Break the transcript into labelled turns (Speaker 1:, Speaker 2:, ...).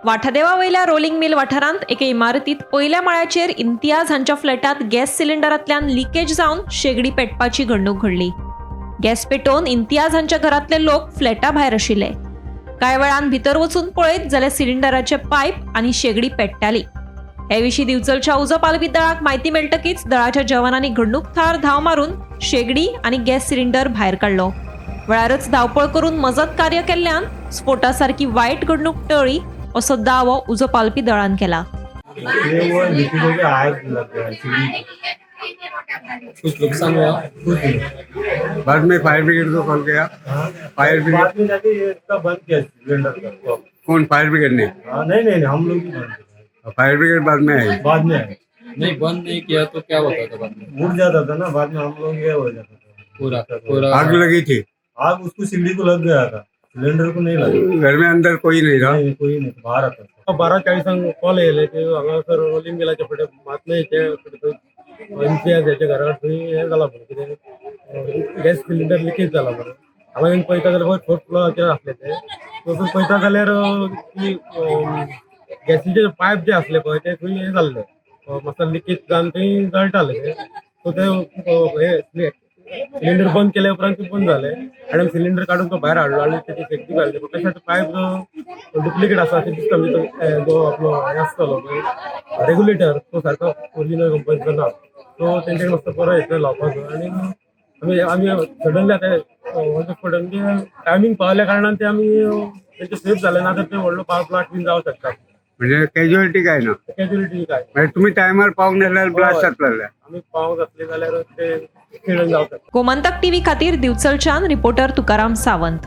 Speaker 1: वाठादेवा वयल्या rolling mill वाठारांत एके इमारतीत पयल्या माळ्याचेर इम्तियाज हांच्या फ्लॅटात गॅस सिलिंडरांतल्यान लिकेज जावन शेगडी पेटपाची घडणूक घडली. गॅस पेटोवन इम्तियाज हांच्या घरांतले लोक फ्लॅटा भायर आशिल्ले. कांय वेळान भितर वचून पळयत जाल्यार सिलिंडराचे पायप आनी शेगडी पेट्टाली. हे विशीं दिवचलच्या उजो पालवी दळाक म्हायती मेळटकीच दळाच्या जवानांनी घडणूक थळार धांव मारून शेगडी आनी गॅस सिलिंडर भायर काडलो. वेळारच धांवपळ करून मजत कार्य केल्ल्यान स्फोटा सारकी वायट घडणूक टळ्ळी असो दावो उजो पालपी दळान केला.
Speaker 2: ये वो लिक्विड हो गया, आग लग गया सीढ़ी।
Speaker 3: कुछ नुकसान हुआ?
Speaker 2: कुछ नहीं।
Speaker 4: बाद में फायर ब्रिगेड को कॉल किया?
Speaker 2: हाँ।
Speaker 4: फायर ब्रिगेड
Speaker 2: बाद में जाके ये इसका बंद किया सिलेंडर का।
Speaker 4: कौन, फायर ब्रिगेड ने?
Speaker 2: हाँ, नहीं नहीं नहीं, हम लोग ही बंद किया।
Speaker 4: फायर ब्रिगेड बाद में आई?
Speaker 2: बाद में आए।
Speaker 3: नहीं, बंद नहीं किया तो क्या होता था बाद में?
Speaker 2: उड़ जाता था ना बाद में, हम लोग ये हो जाता था।
Speaker 3: पूरा पूरा
Speaker 4: आग लगी थी?
Speaker 2: आग उसको सीढ़ी को लग गया था, सिलेंडर को नहीं लगा।
Speaker 4: घर में अंदर कोई नहीं था?
Speaker 2: नहीं, कोई नहीं, बाहर आता था।
Speaker 5: 12:40 कॉल येयले की हांगासर रोलिंग मिलाच्या फुडें मातयेचे फुडें इम्तियाज हेच्या घरा थंय हें जाला म्हणून, कितें गॅस सिलिंडर लिकेज जाला म्हणून. हांगा येवन पळयता जाल्यार वयर फोर्थ फ्लोराचेर आसले ते. वचून पळयता जाल्यार ती गॅसीचे पायप जे आसले पळय, ते थंय हें जाल्ले, मातसो लिकेज जावन थंय जळटाले ते. सो ते हे सिलिंडर बंद केल्या उपरांत ते बंद जाले आनी आमी सिलिंडर काडून तो भायर हाडलो आनी तेची शेगडी घातली. पूण तशें पायप जो डुप्लिकेट आसा अशें दिसता. म्हणजे तो जो आपलो हें आसतलो पळय रेग्युलेटर, तो सारको ओरिजिनल कंपनीचो ना. सो तेंच्याकडे मातसो बरो येतलो लावपाचो. आनी आमी आमी सडनली आतां ऑन the spot, म्हणजे टायमींग पावल्या कारणान ते आमी तेंचे सेफ जाले, ना तर ते व्हडलो पावर प्लांट बीन जावं शकता.
Speaker 4: म्हणजे कॅज्युअलिटी काय ना?
Speaker 5: कॅज्युअलिटी काय.
Speaker 4: म्हणजे तुम्ही टायमार पावंक नासल्यार ब्लास्ट जातले.
Speaker 5: आमी पावंक आसले जाल्यार ते एक्सिडंट जावं शकता.
Speaker 1: गोमंतक टीव्ही खातीर दिवचलच्यान रिपोर्टर तुकाराम सावंत.